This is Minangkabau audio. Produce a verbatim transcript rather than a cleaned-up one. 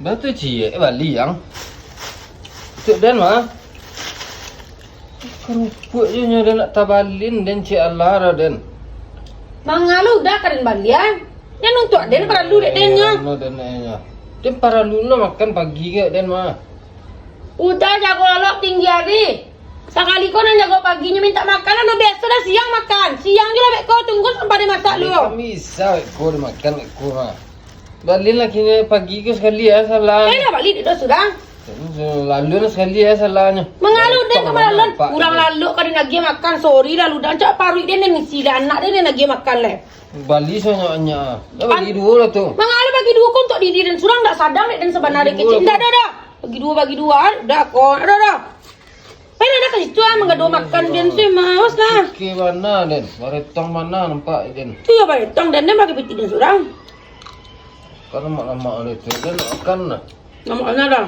Dah tu ciek bali ang. Tuk den mah. Karupuak je nyo den nak tabalin den ciek alah dah den. Manga lo Uda ka den balian. Jan untuak den paralu dek den nyo. Ano den nyo. Den paralu lo makan pagi ke den mah. Uda jago lalok tinggi ari. Sakali ko nan jago pagi nyo mintak makan, lah biaso dah siang makan. Siang je lah beko tunggu sampai den masak lu. Kan bisa beko dimakan beko mah. Balilah kini pagi ko sakali ya salah. Eh, dah bali dek den surang. Lalu lah sakali ya salahnyo. Manga lo den ka malaluan. Urang lalok ka den agiah makan. Sorry lah lu, dah cak paruik den den isi lah, anak den den agiah makan leh. Bali sanyak-nyak. Dah bagi duo lah tu. Manga lo bagi duo ko untuak diri den surang, dak sadang dek den sabananyo kecek. Ndak ado dah. Bagi duo, bagi duo, ah, dah ko, ado dah. Pai dah ka situ ah, manggaduah makan den tu, maus lah. Oke, bana den. Baretong bana nampak den. Tu yo baretong den, den bagi pitih den surang. Kan lamak-lamak den tu, den makan lah. Lamak bana dah.